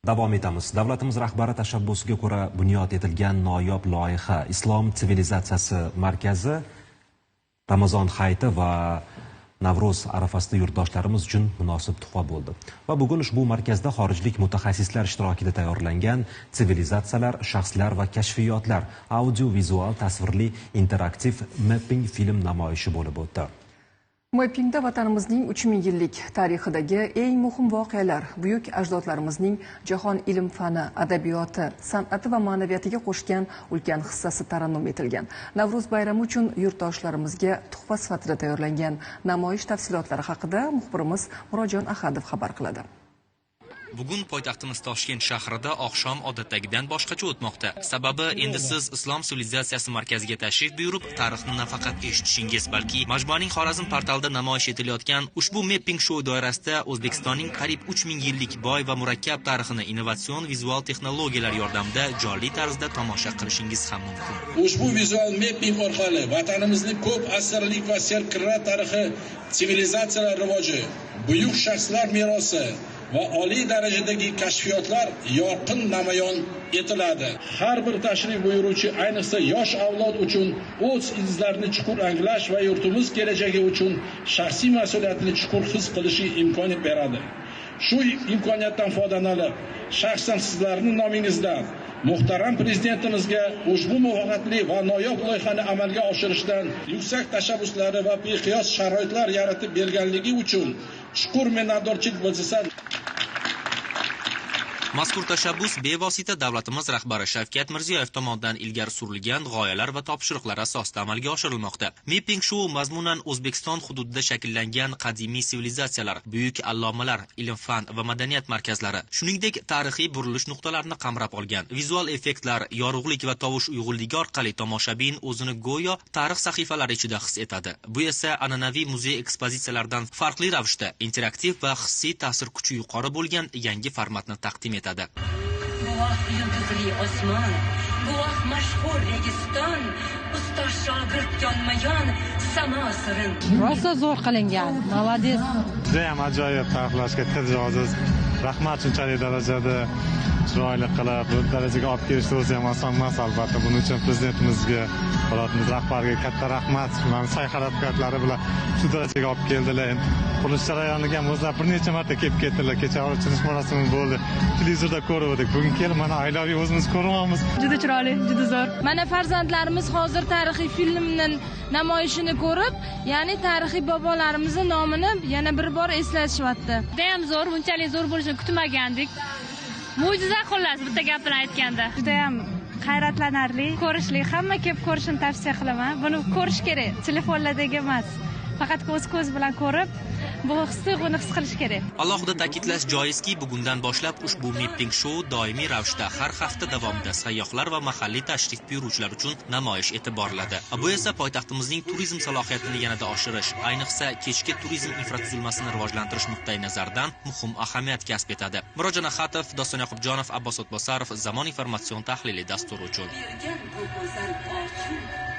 Davom etamiz. Davlatimiz rahbari tashabbusiga ko'ra bunyod etilgan noyob loyiha Islom sivilizatsiyasi markazi Ramazon hayiti va Navro'z arafasida yurtdoshlarimiz uchun munosib tuhfa bo'ldi. Va bugun ushbu markazda xorijlik mutaxassislar ishtirokida tayyorlangan sivilizatsiyalar, shaxslar va kashfiyotlar audio-vizual tasvirli interaktiv mapping film namoyishi bo'lib o'tdi. Mappingda vatanimizning 3000 yillik tarixidagi eng muhim voqealar, buyuk ajdodlarimizning jahon ilm-fani, adabiyoti, san'ati va ma'naviyatiga qo'shgan ulkan hissasi tarannum etilgan. Navro'z bayrami uchun yurtdoshlarimizga tuhfa sifatida tayyorlangan namoyish tafsilotlari haqida muxbirimiz Murodjon Ahadov xabar qiladi. Bugun poytaxtimiz Toshkent shahrida oqshom odatdagidan boshqacha o'tmoqda. Sababi endi siz Islom sivilizatsiyasi markaziga tashrif buyurib, tarixni nafaqat eshitishingiz, balki majmuaning Xorazm portalida namoyish etilayotgan ushbu mapping shou doirasida O'zbekistonning qariyb 3000 yillik boy va murakkab tarixini innovatsion vizual texnologiyalar yordamida jonli tarzda tomosha qilishingiz ham mumkin. Ushbu vizual mapping orqali vatanimizning ko'p asrlik va serqirra tarixi, sivilizatsiyalar rivoji, buyuk shaxslar merosi va oliy darajadagi kashfiyotlar yorqin namoyon etiladi. Har bir tashrif buyuruvchi, ayniqsa yosh avlod uchun o'z izlarini chuqur anglash va yurtimiz kelajagi uchun shaxsiy mas'uliyatini chuqur his qilishi imkoniyat beradi. Shu imkoniyatdan foydalanib, shaxsan sizlarning nomingizdan muhtaram prezidentimizga ushbu muvaffaqiyatli va noyob loyihani amalga oshirishdan yuksak tashabbuslari va beqiyos sharoitlar yaratib berganligi uchun chuqur minnatdorchilik bildirsam. Mazkur tashabbus bevosita davlatimiz rahbari Shavkat Mirziyoyev tomonidan ilgari surilgan g'oyalar va topshiriqlar asosida amalga oshirilmoqda. Mapping shou mazmunan O'zbekiston hududida shakllangan qadimiy sivilizatsiyalar, buyuk allomalar, ilm-fan va madaniyat markazlari, shuningdek tarixiy burilish nuqtalarini qamrab olgan. Vizual effektlar, yorug'lik va tovush uyg'unligi orqali tomoshabin o'zini go'yo tarix sahifalari ichida his etadi. Bu esa an'anaviy muzey ekspozitsiyalaridan farqli ravishda interaktiv va hissiy ta'sir kuchi yuqori bo'lgan yangi formatni taqdim etadi. Guvoh yulduzli osmon, guvoh mashhur Registon, ustoz shogird yonma-yon samo sirin. Rosa zo'r qilingan. Молодец. Juda ham ajoyib ta'riflashga til ojiz. Rahmat shunchalik darajada chiroyli qilib, bu darajaga olib kelishni o'zi ham oson emas albatta. Buning uchun prezidentimizga, davlatimiz rahbariga katta rahmat. Mana sa'y harakatlari bilan shu darajaga olib keldilar. Endi qurilish jarayoniga ham o'zlari bir necha marta kelib ketdilar. Kecha ochilish marosimi bo'ldi. Televizorda ko'rdik. Bugun kelib mana oilaviy o'zimiz ko'ryapmiz. Juda chiroyli, juda zo'r. Mana farzandlarimiz hozir tarixiy filmning namoyishini ko'rib, ya'ni tarixiy bobolarimizni nomini yana bir bor eslashyapti. Juda ham zo'r, bunchalik zo'r bo'lishini kutmagandik. Mo'jiza xullas, bitta gap bilan aytganda. Juda ham hayratlanarli, ko'rishli, hamma kelib ko'rishini tavsiya qilaman. Buni ko'rish kerak, telefonlardagi emas. Faqat ko'z bilan ko'rib, bu his-tuyg'uni his qilish kerak. Alohida ta'kidlash joizki, bugundan boshlab ushbu mapping shou doimiy ravishda har hafta davomida sayyohlar va mahalliy tashrif buyuruvchilar uchun namoyish etib boriladi. Bu esa poytaxtimizning turizm salohiyatini yanada oshirish, ayniqsa kechki turizm infratuzilmasini rivojlantirish nuqtai nazaridan muhim ahamiyat kasb etadi. Murodjon Ahadov, Doston Yoqubjonov, Abbos O'tbosarov, Zamon informatsion tahliliy dasturi uchun. Bergan bu go'zal ochiq.